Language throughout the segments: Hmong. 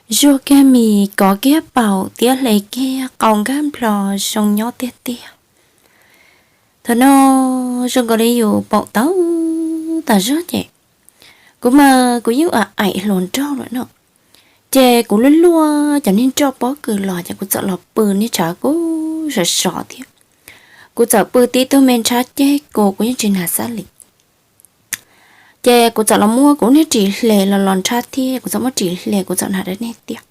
Zuaj kiag mis, kov kiag paum, tiab hle kiag qau nkag nplo, zoo nyob tiag tiag. Thaum no zoo nkaus li yus paum tawv tas zog ces kuv mas kuv yeej aim hluas nraug lawm no. Ces kuv luaj luaj cov niag nroj pob kws los ces kuv txawm los pw niag tshav kub sov sov thiab. Kuv txawm pw tib tug me nrhab ceg kuv, kuv yeej tsis hnav xab lis. Ces kuv txawm los muab kuv niag ris hle los los nrhab thiab, kuv txawm muab ris hle kuv txawm hnav dab niag tiag.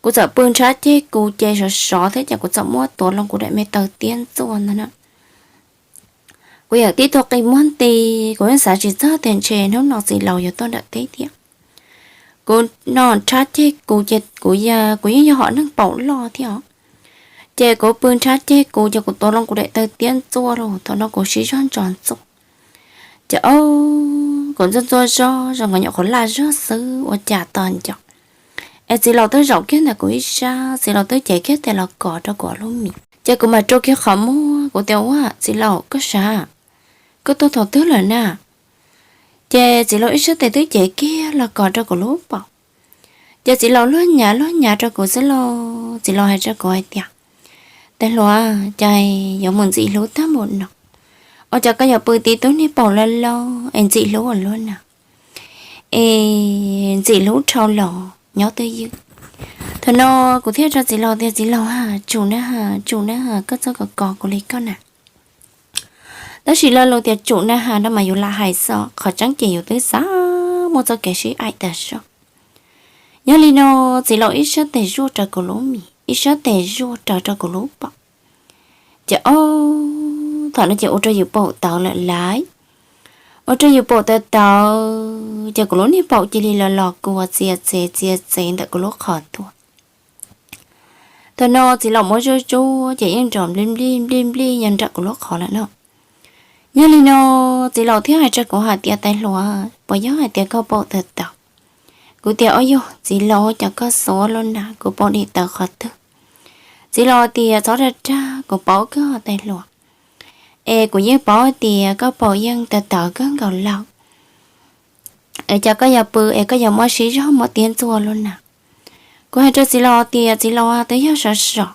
Kuv txawm pw nrhab ceg kuv ces sov sov thiab ces kuv txawm muab tuav loo kuv daim me taw tiab ntxuaj ntag na. Kuv yawm tib tug qi muag nti, kuv yeej xav tsis txog tias ntshe hnub no txiv laus yuav tuaj nram teb thiab. Kuv no nrhab ceg kuv ces kuv, kuv yeej yog hom neeg paum loj thiab os. Ces kuv pw nrhab ceg kuv ces kuv tuav loo kuv daim taw tiab ntxuaj los thaum no kuv sib zog ntso ntxuaj. Ces o, kuv ntxuaj ntxuaj zog zoo nkaus nyuam qhuav laj zog xwb ua cas tos nco es txiv laus twb zaum kiag ntawm kuv ib sab, txiv laus twb cev kiag tes los kov rau kuv ob lub mis. Ces kuv mam rua kiag qhov muag, kuv tias, Ua, txiv laus, koj sav, koj tuaj thaum twg lawm na? Ces txiv laus ib sab tes twb cev kiag los kov rau kuv lub paum. Ces txiv laus luag nyav luag nyav rau kuv xwb los txiv laus hais rau kuv hais tias, Tais hluas, cas yuav mus ntxim hlub tag npaum no? Ua cas koj yuav pw tib tug niag paum loj loj es ntxim hlub ua luaj na? Es ntxim hlub dhau los nyob twj ywm. Thaum no kuv thiaj rau txiv laus tias, Txiv laus ha, tsum na ha, tsum na ha, koj txhob kov kov kuv li koj na. Tab sis lo lus tias tsum na ha no mas yus lam hais xwb, qhov tseeb ces yus twb xav muaj txoj kev sib aim tas zog. Yog li no, txiv laus ib sab tes zuaj raws kuv lub mis, ib sab tes zuaj raws rau kuv lub paum. Ces o, thaum no ces ua rau yus paum tawv lawm lauj. Ua rau yus paum tawv tawv ces kuv lub niag paum cia li los los kua txias txev txias txev ntawm kuv lub qhov tuaj. Thaum no txiv laus muab zuaj zuaj ces yeej nrov nplij nplij nplij nplij nyob nram kuv lub qhov lawm no. Yog li no, txiv laus thiaj hais rau kuv hais tias, Tais hluas, puas yog hais tias koj paum tawv tawv? Kuv tias, Ob yog txiv laus, cas koj xuav lub na, kuv paum dim tawv qhov twg? Txiv laus tias, Txhob rag rag, kuv paub kawg tais hluas, es kuv yeej paub tias koj paum yeej tawv tawv kawg nkaus lawm. Es cas koj yuav pw es koj yuav muab sib zog muab tiab ntxuaj lub na? Kuv hais rau txiv laus tias, Txiv laus, twb yog sov sov,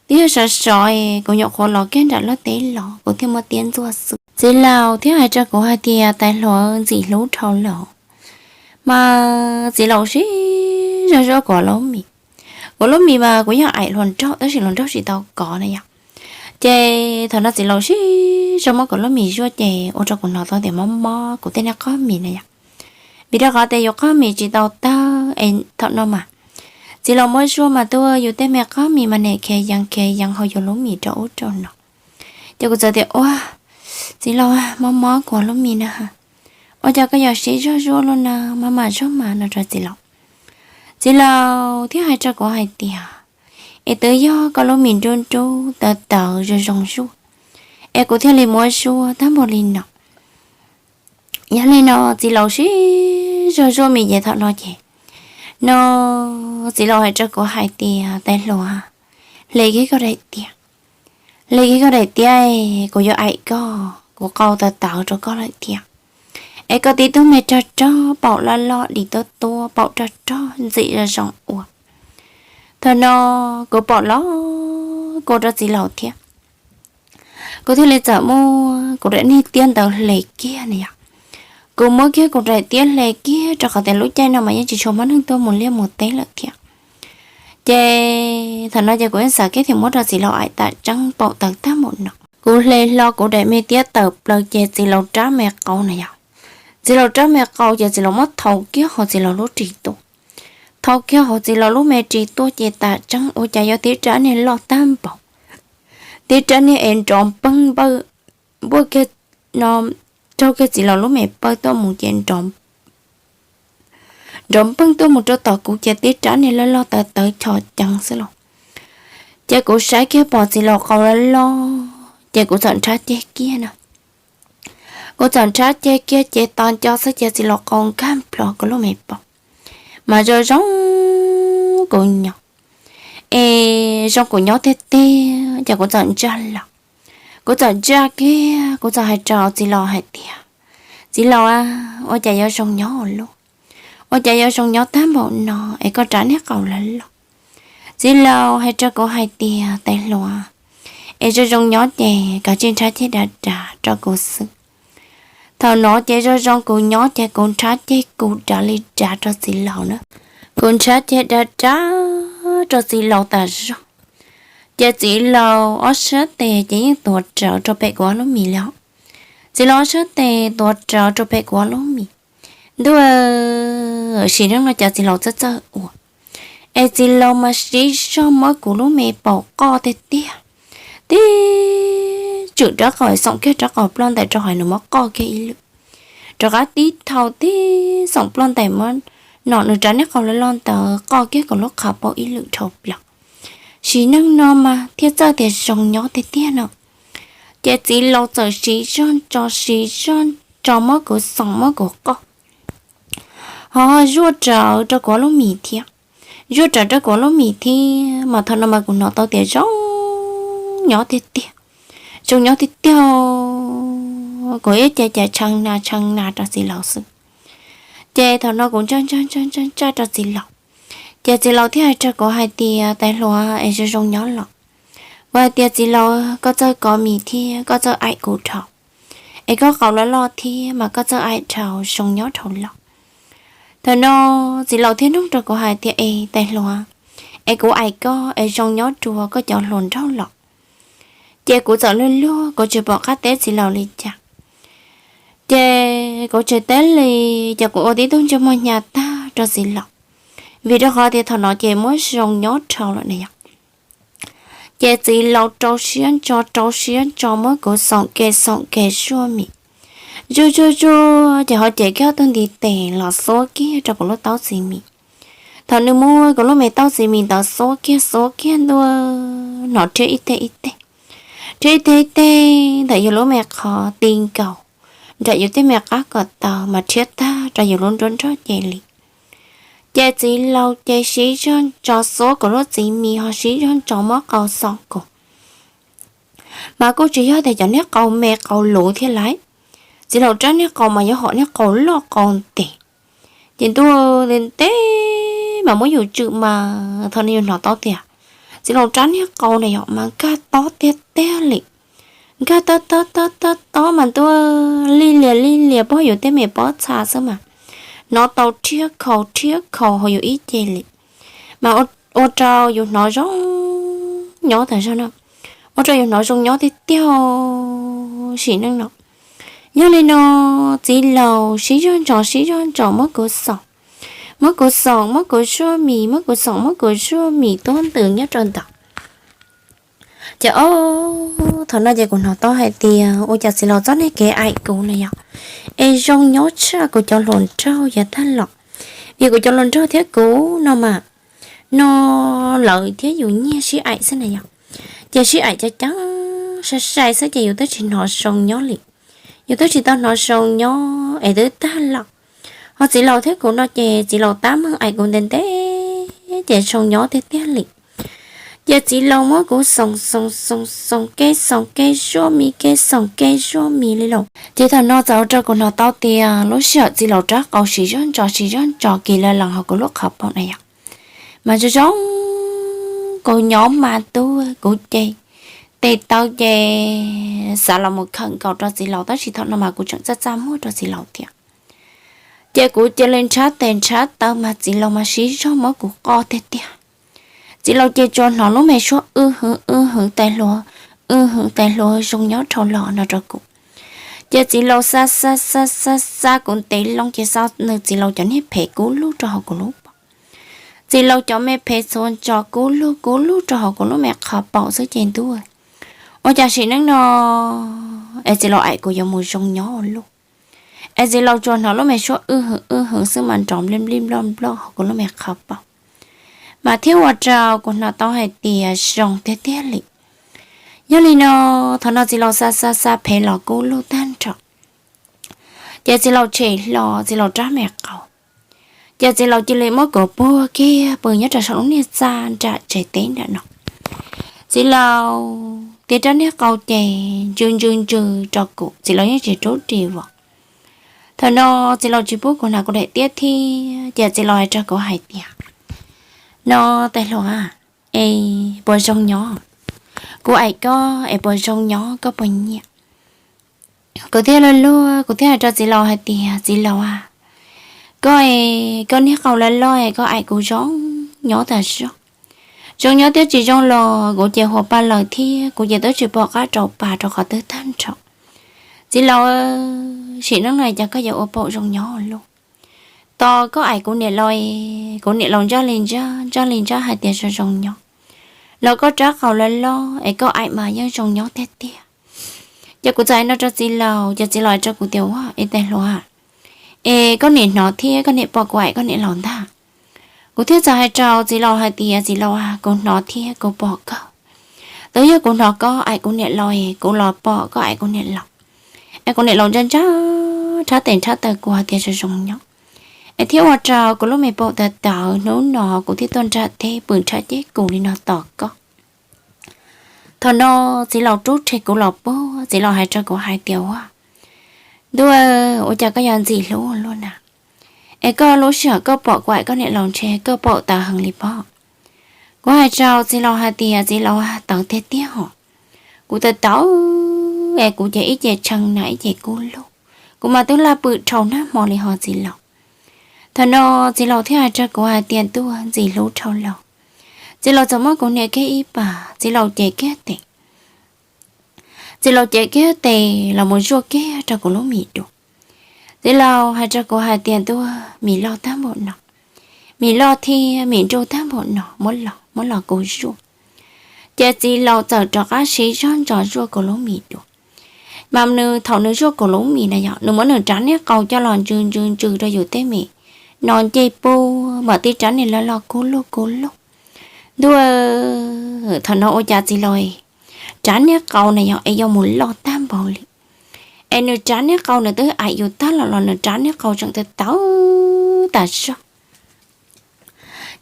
twb yog sov sov es kuv nyuam qhuav los kiag nram lub teb los kuv thiaj muab tiab ntxuaj xwb. Txiv laus thiaj hais rau kuv hais tias, Tais hluas, ntxim hlub dhau los. Mas txiv laus sib zog zuaj kuv lub mis. Kuv lub mis mas kuv yog aim hluas nraug tab sis hluas nraug tsis tau kov na yom. Ces thaum no txiv laus sib zog muab kuv lub mis zuaj ces ua rau kuv hnov tau tias mob mob kuv tej niag qoj mis na yom. Vim rau qhov tias yus qoj mis tsis tau tawg es thaum no mas txiv laus muab zuaj mas tuaj yus tej me qoj mis mas nim khiav yees khiav yees hauv yus lub mis rau ub rau no. Ces kuv txawm tias, Ua, txiv laus, mob mob kuv lub mis na. Ua cas koj yuav sib zog zuaj lub na, maj mam zog mas no rau txiv laus. Txiv laus thiaj hais rau kuv hais tias, Es twb yog koj lub mis nruj nruj tawv tawv zoo zoo zuaj, es kuv thiaj li muab zuaj tag npaum li no. Yog li no txiv laus sib zog zuaj mis ces thaum no ces no txiv laus hais rau kuv hais tias, Tais hluas, hle kiag koj daim tiab, hle kiag koj daim tiab, kuv yuav aim koj, kuv qau tawv tawv rau koj lawm thiab. Es koj tib tug me rog rog paum loj loj dim tuab tuab paum rog rog ntxim zoo zoo ua. Thaum no kuv paum los kua rau txiv laus thiab. Kuv thiaj li txawm muab kuv daim niag tiab ntawd hle kiag na yom. Kuv muab kiag kuv daim tiab hle kiag rau qhov tias lub caij no mas yeej tsis tshua muaj neeg tuaj mus liaj mus teb lawm thiab. Ces thaum no ces kuv yeej xav kiag tias muab rau txiv laus aim tam tseeb paum tawv tag npaum no. Kuv hle hlo kuv daim me tiab tawm plaws ces txiv laus rab me qau na yom. Txiv laus rab me qau ces txiv laus muab thau kiag hauv txiv laus lub ris tuaj. Thau kiag hauv txiv laus lub me ris tuaj ces tam tseeb ua cas yuav tib rab niag loj tag npaum, tib rab niag es nrov npeeg npawj, npuaj kiag no, raug kiag txiv laus lub me pawg tuaj mus ces nrov npeeg tuaj mus rau tom kuv ces tib rab niag loj loj tawv tawv cho ceev xwb los. Ces kuv saib kiag pom txiv laus qau loj loj ces kuv txawm nrhab ceg kiag na. Kuv txawm nrhab ceg kiag ces tos nco xwb ces txiv laus qau nkag nplo kuv lub me paum, mas zoo zoo kuv nyob, es zoo kuv nyob tiag tiag ces kuv txawm ntsaj los. Kuv txawm ntsaj kiag kuv txawm hais rau txiv laus hais tias, Txiv laus, ua cas yuav zoo nyob ua luaj? Ua cas yuav zoo nyob tag npaum no es koj rab niag qau lawv loj? Txiv laus hais rau kuv hais tias, Tais hluas, es zoo zoo nyob ces koj tsij nrhab ceg dav dav rau kuv xwb. Thaum no ces zoo zoo kuv nyob ces kuv nrhab ceg kuv dav li dav rau txiv laus na. Kuv nrhab ceg dav dav rau txiv laus tas zog, ces txiv laus ob sab tes ces yeej tuav rawv rau pem kuv ob lub mis li os. Txiv laus ob sab tes tuav rawv rau pem kuv ob lub mis. Ntuj, sim neej no cas txiv laus txawj txawj ua. Es txiv laus mas siv zog muab kuv lub me paum qoj tiag tiag, tib tswm rab qau xoom kiag rab qau ploj ntais rau hauv, nws muab qoj kiag ib lwm, rov qab tib thau tib xoom ploj ntais muab nws rab niag qau loj loj ntawd qoj kiag kuv lub qhov paum ib lwm dhau plaws. Sim neej no mas thiaj txawj tias zoo nyob tiag tiag no. Ces txiv laus txawm siv zog ntso siv zog ntso muab kuv xoom muab kuv qoj, ho zuaj rawv rau kuv ob lub mis thiab. Zuaj rawv rau kuv ob lub mis thiab mas thaum no mas kuv hnov tau tias zoo nyob tiag tiag, zoo nyob tiag tiag. Kuv ib ce ces tshee na tshee na rau txiv laus xwb. Ces thaum no kuv ntsaj ntsaj ntsaj ntsaj ntsaj rau txiv laus, ces txiv laus thiaj hais rau kuv hais tias, Tais hluas, es zoo zoo nyob los? Kuv hais tias, Txiv laus, koj txawj kov mis thiab koj txawj aim kuv dhau, es koj qau loj loj thiab mas koj txawj aim dhau, zoo nyob dhau los. Thaum no txiv laus thiaj nug rau kuv hais tias, Es tais hluas, es kuv aim koj es zoo nyob dua koj cov hluas nraug los? Ces kuv txawm luag luag, kuv tsis pom qab teb txiv laus li cas. Ces kuv tsis teb li, ces kuv ua tib tug ntsej muag hnyav tag rau txiv laus, vim rau qhov tias thaum no ces muab zoo nyob dhau lawm na yom. Ces txiv laus rau siab ntso rau siab ntso muab kuv xoom ke xoom ke zuaj mis, zuaj zuaj zuaj ces ho cev kiag ob tug ntiv tes los xuab kiag rau kuv lub taub txiv mis. Thaum nws muab kuv lub me taub txiv mis ntawd xuab kiag xuab kiag ntua, hnov rhiab ib teg ib teg, rhiab ib teg ib teg ntawm yus lub me qhov ti nkaus, nram yus tej me qab kom taw mas rhiab tag rau yus lub nruab nrog ces li. Ces txiv laus ces siv zog ntso xuab kuv lub txiv mis ho siv zog ntso muab qau xoom kuv. Mas kuj tsis yog tias cov niag qau me qau luv thiab lauj, txiv laus rab niag qau mas yuav hom niag qau loj qau ntev. Ces ntuj, ntev ntev mas muab yus tswm mas thaum no yus hnov tau tias txiv laus rab niag qau na yom mas nkag tob tiag tiag li. Nkag tob tob tob tob tob mas ntuj, lij lias lij lias puag yus tej me pob txha xwb mas hnov tau rhiab khaus rhiab khaus hauv yus ib ce li. Mas ua rau yus hnov zoo nyob tas zog no, ua rau yus hnov zoo nyob tiag tiag sim neej no. Yog li no, txiv laus siv zog ntso siv zog ntso muab kuv xoom, muab kuv xoom muab kuv zuaj mis, muab kuv xoom muab kuv zuaj mis tuab ntws nyob rau ntawd. Ces o, thaum no ces kuv hnov tau hais tias ua cas txiv laus txoj niag kev aim kuv na yom, es zoo nyob tshaj kuv cov hluas nraug yav tag los. Vim kuv cov hluas nraug thiab kuv no mas, no lawv thiab yus nyiag sib aim xwb na yom. Ces sib aim cov ceeb sai sai xwb ces yus twb tsis hnov zoo nyob li, yus twb tsis tau hnov zoo nyob es twb tag los. Ho txiv laus thiab kuv no ces txiv laus tab meeg aim kuv ntev ntev ces zoo nyob tiag tiag li. Ces txiv laus muab kuv xoom xoom xoom xoom ke xoom ke zuaj mis ke xoom ke zuaj mis li los. Ces thaum no txawm ua rau kuv hnov tau tias lub sij hawm txiv laus rab qau siv zog ntso siv zog ntso kis la lees hauv kuv lub qhov paum na yom, mas zoo zoo kuv nyob mas ntuj, kuv ces tes taw ces xav los mus khawm nkaus rau txiv laus tab sis thaum no mas kuv tseem txaj txaj muag rau txiv laus thiab. Ces kuv cia li nrhab tes nrhab taw mas txiv laus mas siv zog muab kuv qoj tiag tiag. Txiv laus ces tsuas hnov lub me suab wj hwv wj hwv tais hluas, wj hwv tais hluas zoo nyob dhau los no rau kuv. Ces txiv laus xa xa xa xa xa kuv ntev loo ces xa nws txiv laus cov niag phem kub lug rau hauv kuv lub paum. Txiv laus cov me phem txhua ntso kub lug kub lug rau hauv kuv lub me qhov paum xwb ces ntuj, ua cas sim neej no es txiv laus aim kuv yuav mus zoo nyob ua luaj. Es txiv laus tsuas hnov lub me suab wj hwv wj hwv xwb mas nrov nplij nplij nploj nploj hauv kuv lub me qhov paum, mas thiaj ua rau kuv hnov tau hais tias zoo tiag tiag li. Yog li no, thaum no txiv laus xa xa xa phem los kub lug tag nrho. Ces txiv laus tshem hlo txiv laus rab me qau, ces txiv laus cia li muab kuv puag kiag pw nyob rau saum lub niag txaj nram tsev teb nram no. Txiv laus tig rab niag qau ces ntsws ntsws ntsws rau kuv, txiv laus yeej tsis rub ris vos. Thaum no txiv laus tsis pub kuv hnav kuv daim tiab thiab ces txiv laus hais rau kuv hais tias, no, tais hluas, es puas zoo nyob? Kuv aim koj es puas zoo nyob, koj puas nyiam? Kuv thiaj luag luag kuv thiaj hais rau txiv laus hais tias, txiv laus a, koj es koj niag qau loj loj es koj aim kuv zoo nyob tas zog. Zoo nyob thiab tsis zoo los kuv ces huas pa lawm thiab kuv ces twb tsis pom qab rau pa rau qhov twg tag nrho. Txiv laus, sim neej no cas koj yuav ua paum zoo nyob lauj? Tos koj aim kuv niam laus, kuv niam laus ntsaj li ntsaj ntsaj li ntsaj hais tias zoo zoo nyob, los koj rab qau loj loj es koj aim mas yeej zoo nyob tiag tiag. Ces kuv txawm hais no rau txiv laus ces txiv laus hais rau kuv tias, ua, es tais hluas, es koj niam hnov thiab koj niam pom kuv aim koj niam laus ntag? Kuv thiaj txawm hais rau txiv laus hais tias, txiv laus a, kuv hnov thiab kuv pom kawg. Twb yog kuv hnov koj aim kuv niam laus es kuv los pom koj aim kuv niam laus, es kuv niam laus ntsaj ntsaj nrhab tes nrhab taw kuv hais tias zoo zoo nyob, es thiab ua rau kuv lub me paum tawv tawv, hnub no kuv thiaj tuaj nram teb pw nrhab ceb kuv li no tos koj. Thaum no txiv laus rub rhe kuv los puag, txiv laus hais rau kuv hais tias, ua, ntuj, ua cas koj yuav ntxim hlub luaj na? Es koj lub sij hawm koj pom kuv aim koj niam laus ntshe koj paum tawv heev li pob? Kuv hais rau txiv laus hais tias, txiv laus, tawv tiag tiag hos. Kuv tawv tawv es kuv ces ib ce tshee na ib ce kub lug, kuv mas twb laj pw dhau nag hmo li hos txiv laus. Thaum no txiv laus thiaj hais rau kuv hais tias, ntuj, ntxim hlub dhau los. Txiv laus txawm muab kuv hnia kiag ib pas, txiv laus cev kiag tes. Txiv laus cev kiag tes los mus zuaj kiag rau kuv lub mis dua. Txiv laus hais rau kuv hais tias, ntuj, mis loj tag npaum no, mis loj thiab mis nruj tag npaum no, muab los, muab los kuv zuaj. Ces txiv laus txawm rov qab siv zog ntso zuaj kuv lub mis dua. Mas nws thaum nws zuaj kuv lub mis na yog nws muab nws rab niag qau coj los ntsws ntsws ntsws rau yus tej me no ncej puab mas tib rab niag loj loj kub lug kub lug. Ntuj, thaum no ua cas txiv laus rab niag qau na yog es yuav mus loj tag npaum li, es nws rab niag qau nws twb aim yus tag los los nws rab niag qau tseem tawv tawv tas zog.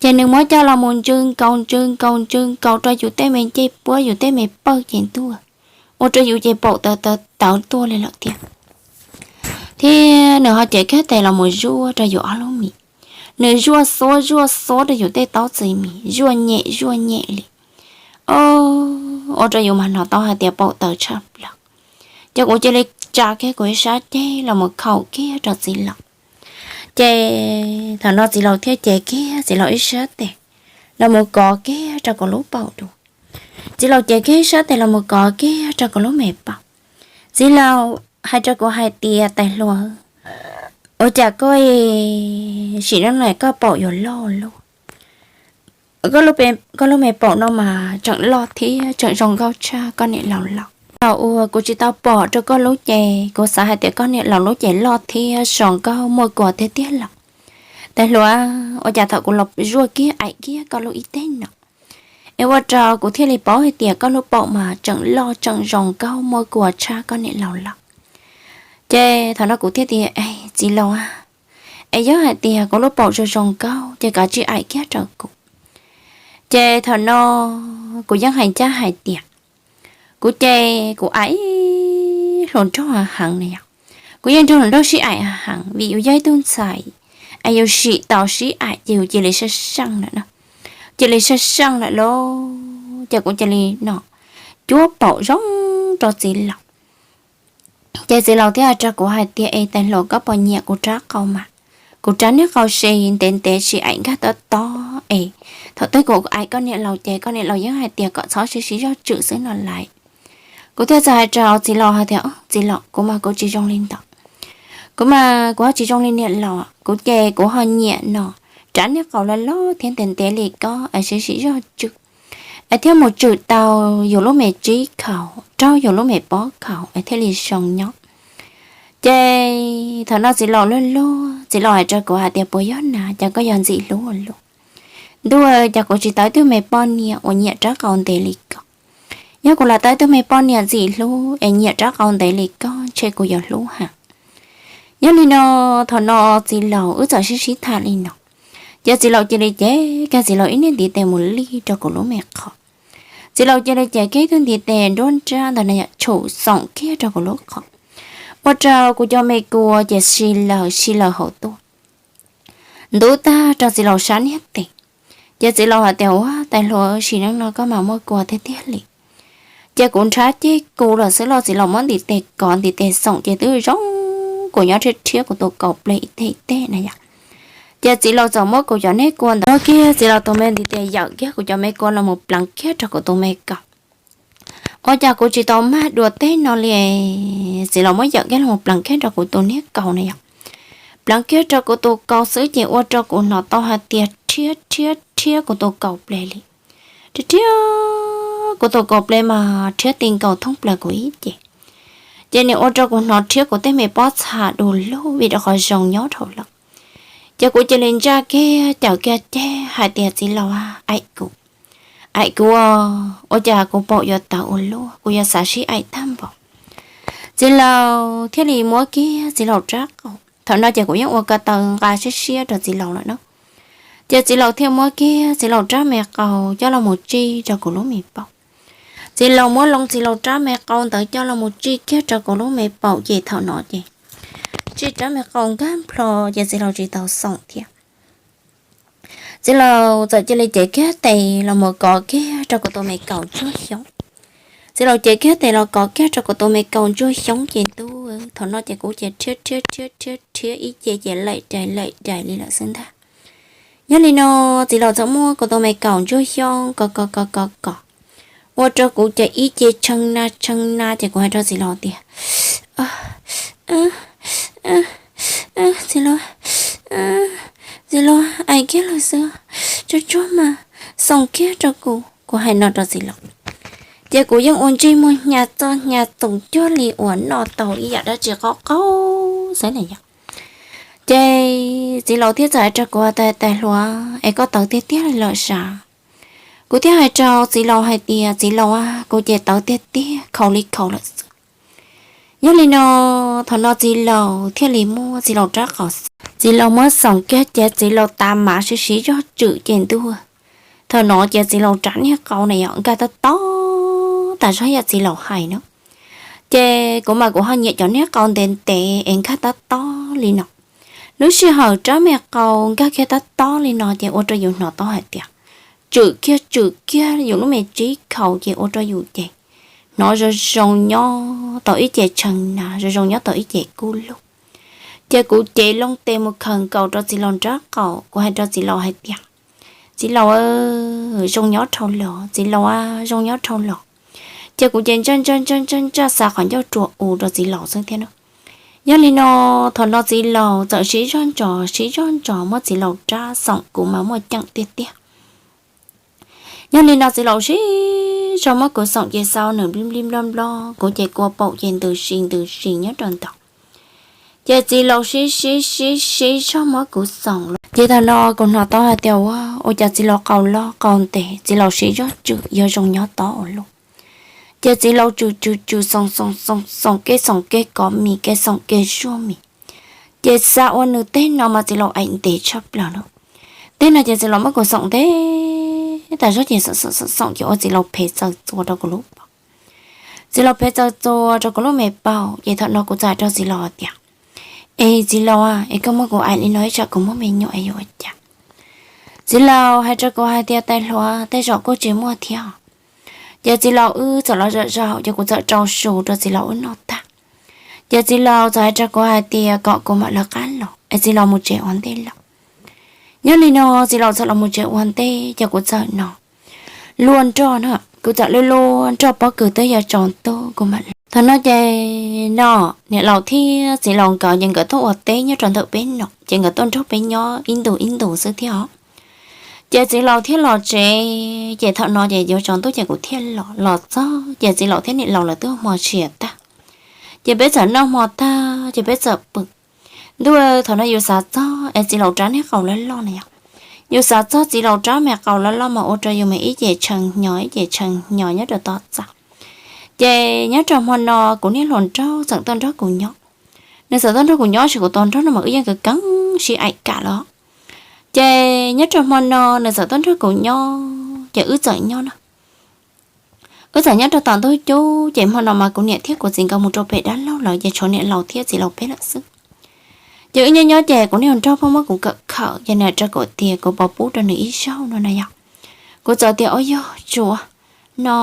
Ces nws muab coj los mus ntsws nkaus ntsws nkaus ntsws nkaus rau yus tej me ncej puab yus tej me pawg ces ntuj, ua rau yus ces paum tawv tawv tawv tuaj li lawm thiab. Thiab nws ho cev kiag tes los mus zuaj rau yus ob lub mis. Nws zuaj xuab zuaj xuab rau yus tej taub txiv mis, zuaj nyem zuaj nyem li. O, ua rau yus mas hnov tau hais tias paum tawv tshaj plaws. Ces kuv cia li tsa kiag kuv ib sab ceg los mus khaum kiag rau txiv laus. Ces thaum no txiv laus thiaj cev kiag txiv laus ib sab tes los mus kov kiag rau kuv lub paum dua. Txiv laus cev kiag ib sab tes los mus kov kiag rau kuv lub me paum. Txiv laus hais rau kuv hais tias, tais hluas, ua cas koj sim neej no koj paum yuav loj luaj? Koj lub me paum no mas tseem loj thiab tseem zoo nkauj tshaj koj niam laus lawm. Thaum uas kuv tsis tau pom rau koj lub ces kuv xav hais tias koj niam laus lub ces loj thiab zoo nkauj muaj kua tiag tiag lawm. Tais hluas, ua cas thaum kuv los zuaj kiag aim kiag koj lub ib teg no, es ua rau kuv thiaj li paub hais tias koj lub paum mas tseem loj tseem zoo nkauj muaj kua tshaj koj niam laus lawm. Ces thaum no kuv thiaj tias, txiv laus, es yog hais tias kuv lub paum zoo zoo nkauj ces kav tsij aim kiag rau kuv. Ces thaum no kuv yeej hais ncaj hais tias, kuv ces kuv aim hluas nraug heev na yog, kuv yeej nrog hluas nraug sib aim heev vim yus yog ib tug ntxhais, es yus sim tau sib aim ces yus cia li sab seej lawm na, cia li sab seej lawm lauj. Ces kuv cia li no cuab paum zoo rau txiv laus. Ces txiv laus thiaj hais rau kuv hais tias, es tais hluas, koj puas nyiam kuv rab qau mas? Kuv rab niag qau si ntev ntev si aim nkag tob tob es thaum twg kuv aim koj niam laus ces koj niam laus yeej hais tias kom txhob sib sib zog tswm xwb no lais. Kuv thiaj txawm hais rau txiv laus hais tias, txiv laus, kuv mas kuv tsis zoo li ntawd. Kuv mas kuv ho tsis zoo li niam laus, kuv ces kuv ho nyiam no rab niag qau loj loj thiab ntev ntev li koj es sib sib zog tswm, es thiaj mus tswm tau yus lub me tsib khaus raug yus lub me pob khaus es thiaj li zoo nyob. Ces thaum no txiv laus luag luag, txiv laus hais rau kuv hais tias, puas yog na, cas koj yog ntxim hlub ua luaj? Ntuj, cas kuv tsis tau ib tug me poj niam uas nyiam rab qau ntev li koj. Yog kuv lam tau ib tug me poj niam ntxim hlub es nyiam rab qau ntev li koj ntshe kuv yuav hlub heev. Yog li no, thaum no txiv laus wb txawm sib sib tham li no, ces txiv laus cia li cev kiag txiv laus ib niag ntiv tes mus lij rau kuv lub me qhov. Txiv laus cia li cev kiag ib tug ntiv tes nruab nrab ntawd na yom tshum xoom kiag rau kuv lub qhov. Ua rau kuv cov me kua ces si lawm si lawm hauv tuaj. Ntub tag rau txiv laus sab niag tes, ces txiv laus hais tias, Ua, tais hluas, sim neej no koj mas muaj kua tiag tiag li. Ces kuv nrhab ceg kuv lawm xwb los txiv laus muab ntiv tes kov ntiv tes xoom ces twb zoo kuv nyob rhiab rhiab kuv tus kaus ple ib teg ib teg na yom. Ces txiv laus txawm muab kuv cov niag kua ntawd muab kiag txiv laus tus me ntiv tes yawm kiag kuv cov me kua los mus pleev kiag rau kuv tus me kaus. Ua cas kuv tsis tau mag dua teb no li, txiv laus muab yawm kiag los pleev kiag rau kuv tus niag kaus na yom. Pleev kiag rau kuv tus kaus xwb ces ua rau kuv hnov tau hais tias rhiab rhiab rhiab kuv tus kaus ple li. Rhiab rhiab kuv tus kaus ple mas rhiab ti nkaus thoob plaws kuv ib ce. Ces nws ua rau kuv hnov rhiab kuv tej me pob txha du lug vim rau qhov zoo nyob dhau lawm. Ces kuv cia li ntsaj kiag cawm kiag ceg hais tias, Txiv laus, aim kuv, aim kuv, ua cas kuv paum yuav tawv ua luaj, kuv yuav xav sib aim tag npaum. Txiv laus thiaj li muab kiag txiv laus rab qau. Thaum no ces kuv yeej ua ko taw nqa siab siab rau txiv laus lawm na. Ces txiv laus thiaj muab kiag txiv laus rab me qau coj los mus tsij rau kuv lub me paum. Txiv laus muab loo txiv laus rab me qau ntawd coj los mus tsij kiag rau kuv lub me paum ces thaum no ces tsij rab me qau nkag nplho ces txiv laus tsis tau xoom thiab. Txiv laus txawm cia li cev kiag tes los mus kov kiag rau kuv tus me kaus ntsuag xyoob. Txiv laus cev kiag tes los kov kiag rau kuv tus me kaus ntsuag xyoob ces ntuj, thaum no ces kuv ces rhiab rhiab rhiab rhiab rhiab ib ce ces laim dais laim dais li lawm xwb ntag. Yog li no, txiv laus txawm muab kuv tus me kaus ntsuag xyoob kov kov kov kov kov, ua rau kuv ces ib ce tshee na tshee na ces kuv hais rau txiv laus tias, Txiv laus, txiv laus, aim kiag lawm xwb, tsuag tsuag mas xoom kiag rau kuv, kuv hais no rau txiv laus. Ces kuv yeej ua ntsej muag hnya txoj hnya txoos cuag li uas noj tau ib yam dab tsi qaub qaub xwb na yom. Ces txiv laus thiaj txawm hais rau kuv tias, Tais hluas, es koj tawv tiag tiag li lawm sav? Kuv thiaj hais rau txiv laus hais tias, Txiv laus, kuv ces tawv tiag tiag, khaus li khaus lawm xwb. Yog li no, thaum no txiv laus thiaj li muab txiv laus rab qau, txiv laus muab xoom kiag ces txiv laus tav mav siv siv zog tswm ces ntuj, thaum no ces txiv laus rab niag qau na yom nkag tob tob tas zog yam txiv laus hais no. Ces kuv mas kuv ho nyiam cov niag qau ntev ntev es nkag tob tob li no. Lub sij hawm rab me qau nkag kiag tob tob li no ces ua rau yus hnov tau hais tias tswm kiag tswm kiag yus lub me tsib khaus ces ua rau yus ces hnov zoo zoo nyob tau ib ce tshee na, zoo zoo nyob tau ib ce kub lug. Ces kuv cev loo tes mus khaws nkaus rau txiv laus nrab qaum, kuv hais rau txiv laus hais tias, Txiv laus, zoo nyob dhau los, txiv laus, zoo nyob dhau los. Ces kuv ces ntsaj ntsaj ntsaj ntsaj ntsaj xa qhov ncauj rua u rau txiv laus xwb thiab na. Yog li no, thaum no txiv laus txawm siv zog ntsos siv zog ntsos muab txiv laus rab xoom kuv mas muaj ceem tiag tiag. Yog li no txiv laus siv zog muab kuv xoom ces xau nws nplib nplib nplob nplob, kuv ces kua paum ces ntws si ntws si nyob rau ntawd. Ces txiv laus siv siv siv siv zog muab kuv xoom los ces thaum no kuv hnov tau hais tias ua, ua cas txiv laus qau loj qau ntev, txiv laus siv zog tswm yog zoo nyob tob ua luaj. Ces txiv laus tswm tswm tswm xoom xoom xoom xoom kev xoom kev kov mis kev xoom kev zuaj mis. Ces xav ua nws teg no mas txiv laus aim ntev tshaj plaws no. Teg no ces txiv laus muab kuv xoom ntev tas zog ces xoom xoom xoom xoom ces ua txiv laus phev txaws txuas rau kuv lub paum. Txiv laus phev txaws txuas rau kuv lub me paum ces thaum no kuv txawm hais rau txiv laus tias, Es txiv laus, es koj muab kuv aim li no ib tsam kuv muaj me nyuam es yuav ua cas? Txiv laus hais rau kuv hais tias, Tais hluas, tej zaum kuj tsis muaj thiab. Ces txiv laus wb txawm los zaum zaum ces kuv txawm rau su rau txiv laus wb noj tag. Ces txiv laus txawm hais rau kuv hais tias kom kuv mam lawv qab los es txiv laus mus tsev ua ntej lawm. Yog li no txiv laus txawm los mus tsev ua ntej ces kuv txawm no luaj nroj na, kuv txawm luaj luaj nroj pob kws twb yuav tsaus ntuj kuv mam los. Thaum no ces no niam laus thiab txiv laus nkawd ces nkawd tuaj ua teb nyob rau ntawm peb no ces nkawd tuaj nrog peb nyob ib ntus ib ntus xwb thiab os. Ces txiv laus thiaj los tsev, ces thaum no ces yuav tsaus ntuj ces kuv thiaj los, los txog ces txiv laus thiab niam laus lawv twb ua hmo siav tag. Ces peb txawm noj hmo tag ces peb txawm pw. Ntuj, thaum no yus xav txog es txiv laus rab niag qau loj loj na yom. Yus xav txog txiv laus rab me qau loj loj mas ua rau yus mas ib ce tshee hnyo ib ce tshee hnyo nyob rau tom txaj. Ces nyob rau hmo no kuv niag hluas nraug txawm tuaj nrog kuv nyob. Nws txawm tuaj nrog kuv nyob tab sis kuv tus nraug no mas wb yeej kawg keeb sib aim kam lawm. Ces nyob rau hmo no nws txawm tuaj nrog kuv nyob ces wb txawm nyob na. Wb txawm nyob rau tom ntug cub ces hmo no mas kuv niam thiab kuv txiv nkawd mus rau pem dab laug lawm ces tshuav niam laus thiab txiv laus peb lawm xwb. Ces wb nyob nyob ces kuv niag hluas nraug pheej muab kuv kawm khawm ces nws hais rau kuv tias kuv puas pub rau nws ib zaug no na yog. Kuv txawm tias, Ua yog tsuav no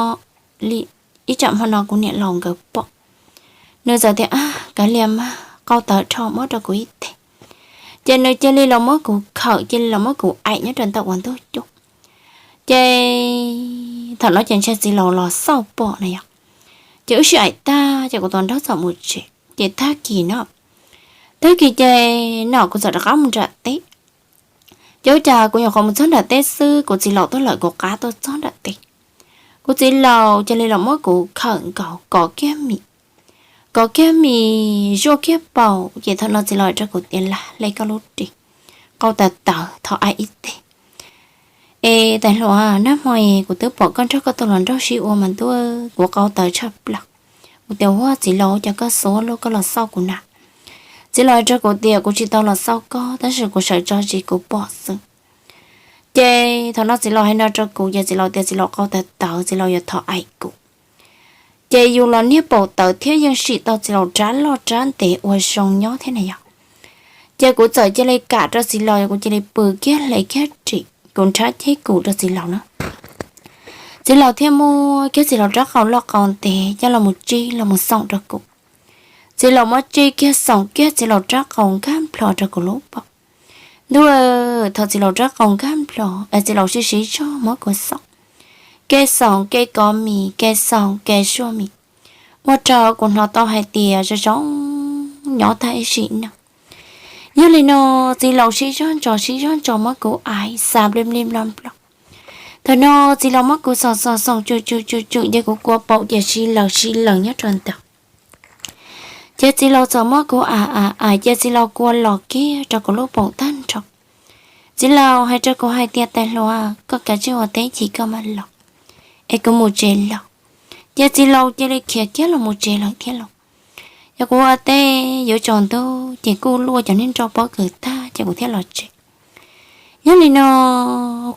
li, ib tsam hmo no kuv niam laus nkawd pom. Nws txawm tias, Ab, kav liam mas, qau tawv dhau, muab rau kuv ib teg. Ces nws cia li los muab kuv khawm, cia li los muab kuv aim nyob rau ntawm ua ntug cub. Ces thaum no ces ntshai txiv laus los xauj pom na yog. Ces wb sib aim tag ces kuv tus nraug txawm mus tsev ces tag kis no, tag kis ces no kuv txawm rov qab mus nram teb. Ces ua cas kuv nyuam qhuav mus txog nram teb xwb, kuv txiv laus tuaj lawm, kuv qab tuaj txog nram teb. Kuv txiv laus cia li los muab kuv khawm nkaus kov kiag mis, kov kiag mis zuaj kiag paum ces thaum no txiv laus hais rau kuv tias, Lam le koj lub ris, qau tawv tawv, thov aim ib teg. Es tais hluas, nag hmo kuv twb pom koj nrog koj tus hluas nraug sib ua mas ntuj, kuv qau tawv tshaj plaws. Kuv tias, Ua txiv laus, cas koj xuav lub koj los xauj kuv na? Txiv laus hais rau kuv tias, Kuv tsis tau los xauj koj, tab sis kuv sawv tso zis kuv pom xwb. Ces thaum no txiv laus hais no rau kuv ces txiv laus tias txiv laus qau tawv tawv, txiv laus yuav thov aim kuv. Ces yus los niag paum tawv thiab yeej sim tau txiv laus rab loj rab ntev ua zoo nyob thiab na yog. Ces kuv txawm cia li kam rau txiv laus, kuv cia li pw kiag hle kiag ris, kuv nrhab ceg kuv rau txiv laus na. Txiv laus thiaj muab kiag txiv laus rab qau loj qau ntev coj los mus tsij los mus xoom rau kuv. Txiv laus muab tsij kiag xoom kiag txiv laus rab qau nkag nplho rau kuv lub paum. Ntuj, thaum txiv laus rab qau nkag nplho es txiv laus sib sib zog muab kuv xoom, ke xoom ke kov mis, ke xoom ke zuaj mis, ua rau kuv hnov tau hais tias zoo zoo nyob tag ib sim no. Yog li no, txiv laus sib zog ntso sib zog ntso muab kuv aim xa npli npli nplo nplo. Thaum no txiv laus muab kuv xoom xoom xoom tsum tsum tsum tsum ces kuv kua paum ces si laws si laws nyob rau ntawd. Ces txiv laus txawm muab kuv aim aim aim ces txiv laus kua los kiag rau kuv lub paum tag nrho. Txiv laus hais rau kuv hais tias, Tais hluas, koj kav tsij ua teb chim koj mam los, es kuv mus tsev lawm. Ces txiv laus cia li khiav kiag los mus tsev lawm thiab los. Yog kuv ua teb yuav tsaus ntuj ces kuj luaj cov niag nroj pob kws tag ces kuv thiaj los tsev. Yog li no,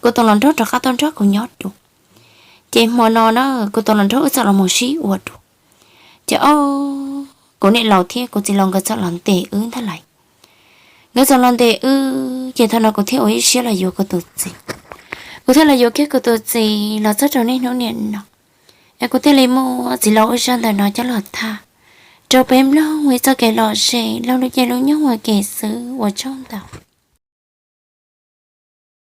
kuv tus hluas nraug rov qab tuaj nrog kuv nyob dua. Ces hmo no na, kuv tus hluas nraug wb txawm los mus sib ua dua. Ces o, kuv niam laus thiab kuv txiv laus nkawd txawm los ntes wb ntag lais. Nkawd txawm los ntes wb ces thaum no kuv thiaj ua ib siab los yuav kuv tus txiv. Kuv thiaj los yuav kiag kuv tus txiv los txog rau niaj hnub niam no, es kuv thiaj li muab txiv laus wb zaj ntawm no coj los tham rau peb mloog ua ib txoj kev lom zem laug lub caij lub nyoog ua ke xwb, ua tsaug ntau.